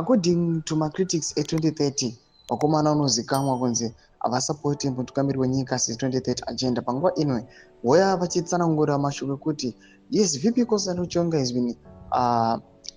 According to macritics e2030, vakomana unozikamwa kunzi havasapoti mutungamiri wenyika se2030 agenda. Panguva ino voya vachitsanangura mashoko ekuti yes, VP Constantino Chiwenga has been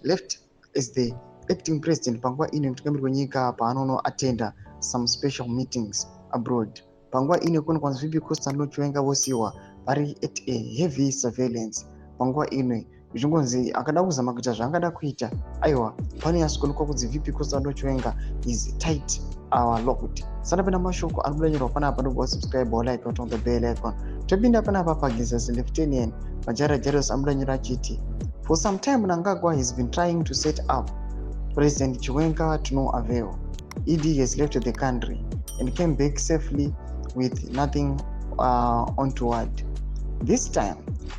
left as the acting president panguva ino mutungamiri wenyika paanonoatenda some special meetings abroad. Panguva ino kuonekwa kunzi VP Constantino Chiwenga vosiyiwa vari at a heavy surveillance. Panguva ino zvingonzi akada kuzama kuita zvaangada kuita, aiwa, panonyatsokuonekwa kunzi VP Constantino Chiwenga is tight our locked. Sanapinda mashoko anobuda nyorwa panapa, ndobva wasubscribe, walike, on the bell icon. Topinda panapa paGeza's lieutenant Majara Jaros amuda nyora achiti, "For some time Mnangagwa has been trying to set up President Chiwenga to no avail. ED has left the country and came back safely with nothing untoward. This time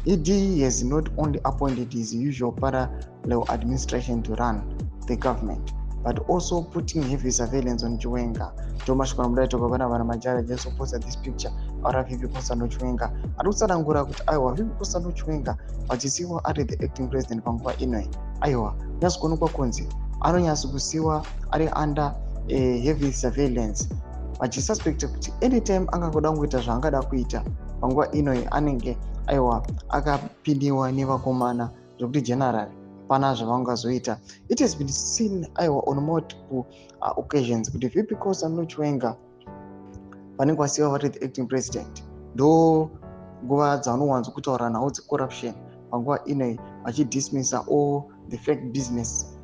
ED has not only appointed his usual parallel administration to run the government, but also putting heavy surveillance on Chiwenga." Ndomashoko anobuda toka pana vana Majara just posta this picture ara VP Constantino Chiwenga ari kutsanangura kuti aiwa, VP Constantino Chiwenga vachisiyiwa ari the acting president panguva ino, aiwa, kunyatsokuonekwa kunzi anonyatsokusiyiwa ari under a heavy surveillance, vachisuspecta kuti anytime angangoda kungoita zvaangada kuita panguva ino, anenge aiwa akapindiwa nevakomana zvokuti general pana zvavangazoita. It has been seen, aiwa, on multiple occasions kuti VP Constantino Chiwenga vanenge vasiyiwa vari the acting president, ndo nguva dzavanowanzo kutaura nhau dzecorruption panguva ino, vachidismissa all the fake business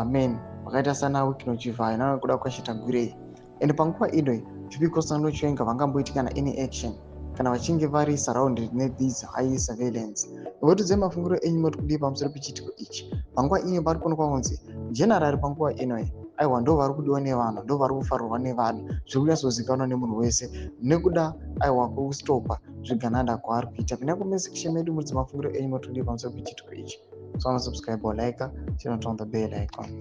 men vakaita sana Wicknell Chivayo nanaKuda kwaChitagwirei. And panguva ino VP Constantino Chiwenga vangamboiti kana any action kana vachinge vari surrounded nethese high surveillance. Votidzai mafungiro enyu, moti kudii pamusoro pechiitiko ichi? Panguva ino pari kuonekwa kunzi general panguva ino, aiwa, ndo vari kudiwa nevanhu, ndo vari kufarirwa nevanhu, zviri kunyatsozikanwa nemunhu wese nekuda, aiwa, kwekustopa zvigananda kwaari kuita. Pinda comment section medu, muridzi mafungiro enyu, moti kudii pamusoro pechiitiko ichi? So subscribe or like, turn on the bell icon.